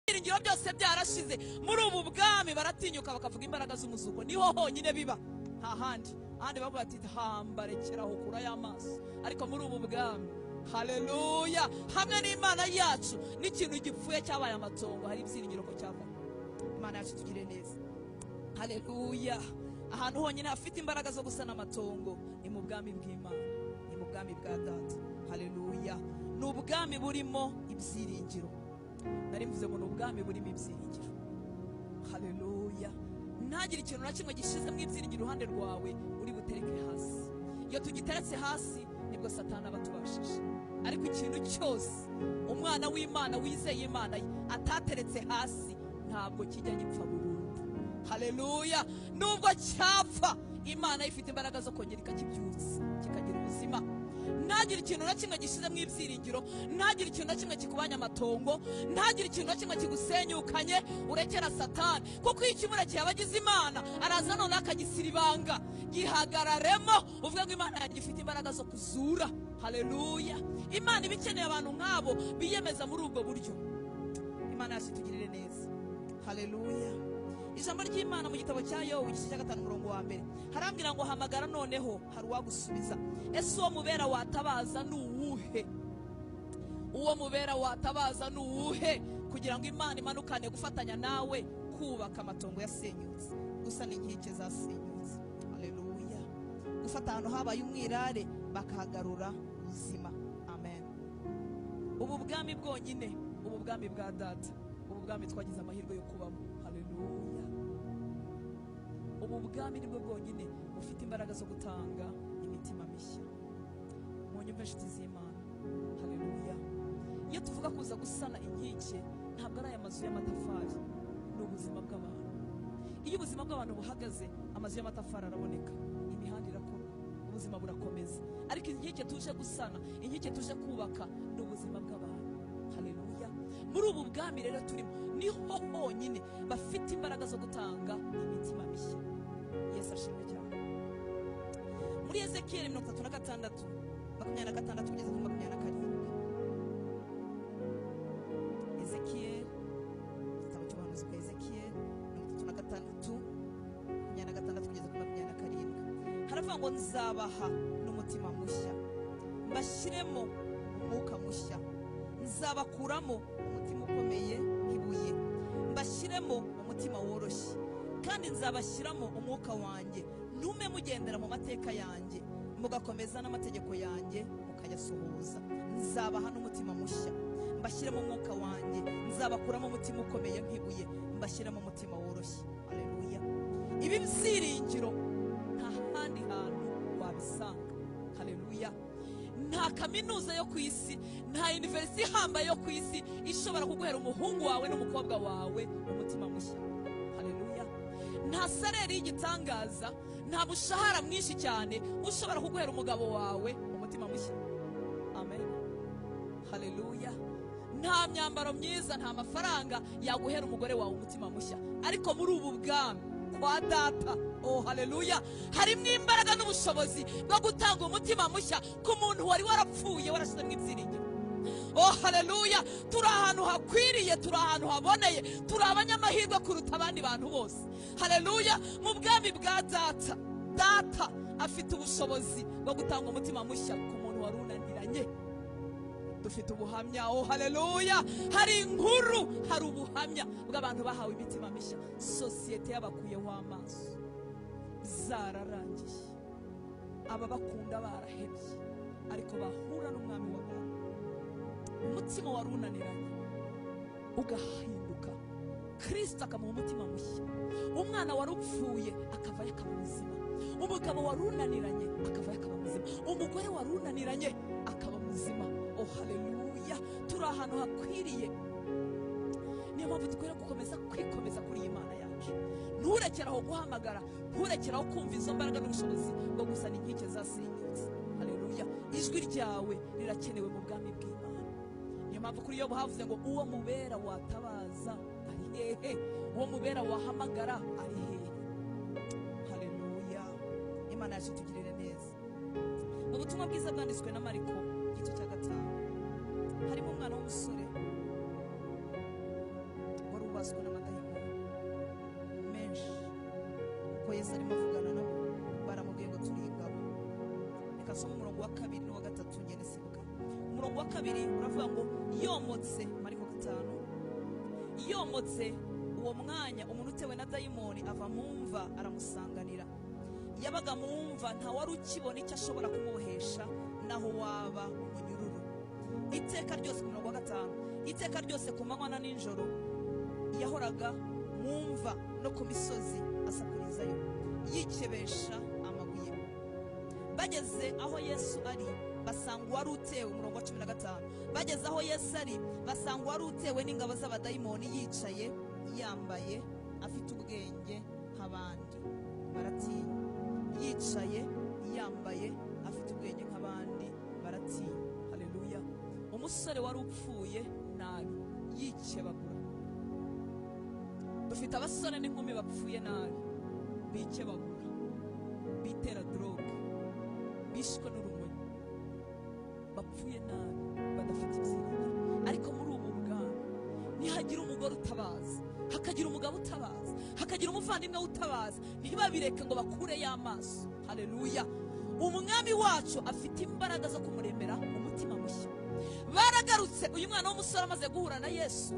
Ibyiringiro byose byarashize. Muri ubu bwami baratinyuka bakavuga imbaraga z'umuzuko. Niho honyine biba, nta handi. Ahandi bavuga ati hamba, rekeraho, kura y'amaso. Ariko muri ubu bwami, haleluya, hamwe n'Imana yacu, n'ikintu gipfuye cyabaye amatongo hari ibyiringiro ko cyavamo. Imana yacu tugire neza. Haleluya. Ahantu honyine hafite imbaraga zo gusana amatongo ni mu bwami bw'Imana, ni mu bwami bwa Data. Haleluya. Ni ubwami burimo ibyiringiro. Nari mvuze ngo ni ubwami burimo ibyiringiro. Haleluya. Ntagire ikintu na kimwe gishizemo ibyiringiro iruhande rwawe uri butereke hasi. Iyo tugiteretse hasi nibwo Satani aba atubashije. Ariko ikintu cyose umwana w'Imana wizeye Imana ye atateretse hasi ntabwo kijya gipfa burundu. Haleluya. Nubwo cyapfa, Imana ifite imbaraga zo kongera ikakibyutsa kikagira ubuzima. Ntagire ikintu na kimwe gishizemo ibyiringiro, ntagire ikintu na kimwe kikubanya amatongo, ntagire ikintu na kimwe kigusenyukanye urekera Satani. Kuko iyo ikimurekeye abagize Imana araza noneho akagisiribanga. Gihagararemo uvuge ngo Imana yanjye ifite imbaraga zo kuzura. Haleluya. Imana iba ikeneye abantu nk'abo biyemeza muri ubwo buryo. Imana yacu itugirire neza. Haleluya. Ijambo ry'Imana mu gitabo cya Yobu igice cya 5 umurongo wa 1 harambwira ngo hamagara noneho hari uwagusubiza. Ese uwo mubera watabaza ni uwuhe? Uwo mubera watabaza ni uwuhe kugira ngo Imana imanukane gufatanya nawe kubaka amatongo yasenyutse, gusa n'inkike zasenyutse. Haleluya. Gufata ahantu habaye umwirare bakahagarura ubuzima. Amen. Ubu bwami bwonyine, ubu bwami bwa Data, ubu bwami twagize amahirwe yo kubamo. Haleluya. Ubu bwami nibwo bwonyine bufite imbaraga zo gutanga imitima mishya. Munyumve inshuti z'Imana. Haleluya. Iyo tuvuga kuza gusana inkike, ntabwo ari aya mazu y'amatafari, ni ubuzima bw'abantu. Iyo ubuzima bw'abantu buhagaze, amazu y'amatafari araboneka, imihanda irakorwa, ubuzima burakomeza. Ariko inkike tuje gusana, inkike tuje kubaka, ni ubuzima bw'abantu. Haleluya. Muri ubu bwami rero turimo niho honyine bafite imbaraga zo gutanga imitima mishya. Yesu ashimwe cyane. Muri Ezekiyeli 36 26 kugeza kuri 27. Ezekiyeli, igitabo cy'ubuhanuzi bwa Ezekiyeli 36 26 kugeza kuri 27, haravuga ngo nzabaha n'umutima mushya, mbashyiremo umwuka mushya, nzabakuramo umutima ukomeye nk'ibuye, mbashyiremo umutima woroshye, kandi nzabashyiramo umwuka wanjye, ntume mugendera mu mateka yanjye, mugakomeza n'amategeko yanjye mukayasohoza. Nzabaha n'umutima mushya, mbashyiremo umwuka wanjye, nzabakuramo umutima ukomeye nk'ibuye, mbashyiremo umutima woroshye. Haleluya. Ibi byiringiro nta handi hantu wabisanga. Haleluya. Nta kaminuza yo ku isi, nta university ihambaye yo ku isi ishobora kuguhera umuhungu wawe n'umukobwa wawe umutima mushya. Haleluya. Nta salary y'igitangaza, nta mushahara mwinshi cyane ushobora kuguhera umugabo wawe umutima mushya. Amen. Haleluya. Nta myambaro myiza, nta mafaranga yaguhera umugore wawe umutima mushya. Ariko muri ubu bwami kwa Data, oh haleluya, harimo imbaraga n'ubushobozi bwo gutanga umutima mushya ku muntu wari warapfuye warashizemo ibyiringiro. Oh haleluya. Turi ahantu hakwiriye, turi ahantu haboneye, turi abanyamahirwe kuruta abandi bantu bose. Haleluya. Mu bwami bwa Data, Data afite ubushobozi bwo gutanga umutima mushya ku muntu wari unaniranye. Dufite ubuhamya, oh haleluya, hari inkuru, hari ubuhamya bw'abantu bahawe imitima mishya. Sosiyete yabakuyeho amaso, zararangiye, aba bakunda barahebye, ariko bahura n'umwami w'abantu, umutima wari unaniranye ugahinduka, Kristo akamuha umutima mushya. Umwana wari upfuye akavayo akaba muzima, umugabo wari unaniranye akavayo akaba muzima, umugore wari unaniranye akaba muzima. Oh haleluya. Turi ahantu hakwiriye. Niyo mpamvu dukwiriye gukomeza kwikomeza kuri iyi Mana yacu. Nturekeraho guhamagara, nturekeraho kumva izo mbaraga n'ubushobozi bwo gusana inkike zasenyutse. Haleluya. Ijwi ryawe rirakenewe mu bwami bw'Imana. Niyo mpamvu kuri Yobu havuze ngo uwo mubera watabaza ari hehe? Uwo mubera wahamagara ari hehe? Haleluya. Imana yacu itugirire neza. Mu butumwa bwiza bwanditswe na Mariko igice cya 5, harimo umwana w'umusore Wabaswe n'amadayimoni menshi. Uko Yesu arimo avugana nabo, baramubwiye ngo turi ingabo. Reka nsome umurongo wa 2 n'uwa 3 ngende sibuka. Umurongo wa 2 uravuga ngo yomotse, Mariko 5, yomotse uwo mwanya umuntu utewe na dayimoni ava mu mva aramusanganira. Yabaga mu mva, nta wari ukibona icyo ashobora kumubohesha, naho waba umunyururu. Iteka ryose, ku murongo wa 5, iteka ryose ku manywa na nijoro yahoraga mu mva no ku misozi asakurizayo, yikebesha amabuye. Bageze aho Yesu ari basanga uwari utewe, umurongo wa 15, bageze aho Yesu ari basanga uwari utewe n'ingabo z'abadayimoni yicaye, yambaye, afite ubwenge nk'abandi, baratinya. Yicaye, yambaye, afite ubwenge nk'abandi, baratinya. Haleluya. Umusore wari upfuye nabi yikebagura. Dufite abasore n'inkumi bapfuye nabi, bikebagura, bitera drogue, bishwe n'urumogi, bapfuye nabi, badafite ibyiringiro. Ariko muri ubu bwami nihagira umugore utabaza, hakagira umugabo utabaza, hakagira umuvandimwe utabaza, ntibabireke ngo bakure y'amaso. Haleluya. Umwami wacu afite imbaraga zo kumuremera umutima mushya. Baragarutse, uyu mwana w'umusore amaze guhura na Yesu,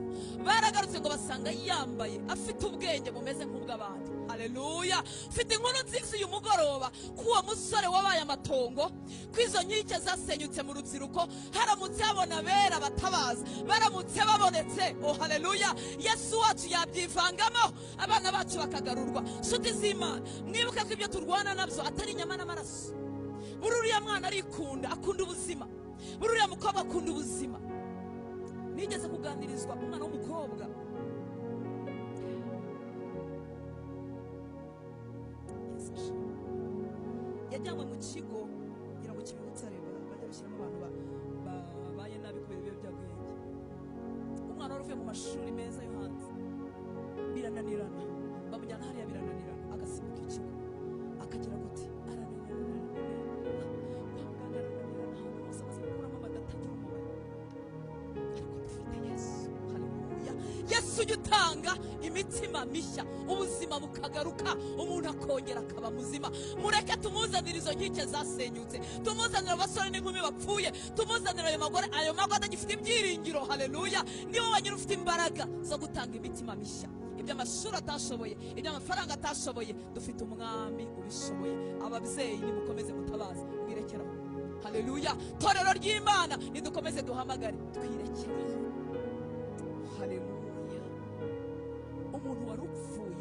baragarutse ngo basanga yambaye, afite ubwenge bumeze nk'ubw'abandi. Haleluya. Mfite inkuru nziza uyu mugoroba ko uwo musore wabaye amatongo, ko izo nkike zasenyutse mu rubyiruko, haramutse habona bera batabaza, baramutse babonetse, oh haleluya, Yesu wacu yabyivangamo, abana bacu bakagarurwa. Nshuti z'Imana, mwibuke ko ibyo turwana nabyo atari inyama n'amaraso. Buri uriya mwana arikunda, akunda ubuzima. Buri uriya mukobwa akunda ubuzima. Nigeze kuganirizwa umwana w'umukobwa, yajyanywe mu kigo kugira ngo kibe Butare, bajya bashyiramo abantu babaye nabi kubera ibiyobyabwenge. Umwana wari uvuye mu mashuri meza yo hanze, birananirana, bamujyana hariya birananirana, agasimbuka ikigo, akagira gute, arananirana, kwa muganga arananirana, ahantu hose amaze gukuramo amada atagira umubare. Ariko dufite Yesu. Haleluya. Yesu ujya utanga imitima mishya, ubuzima bukagaruka, umuntu akongera akaba muzima. Mureke tumuzanire izo nkike zasenyutse, tumuzanire abasore n'inkumi bapfuye, tumuzanire ayo magore, ayo mago adagifite ibyiringiro. Haleluya. Niwe wenyine ufite imbaraga zo gutanga imitima mishya. Ibyo amashuri atashoboye, ibyo amafaranga atashoboye, dufite umwami ubishoboye. Ababyeyi nimukomeze mutabaze, mwirekeraho. Haleluya. Torero ry'Imana nidukomeze duhamagare, twirekeraho. Haleluya. Umuntu wari upfuye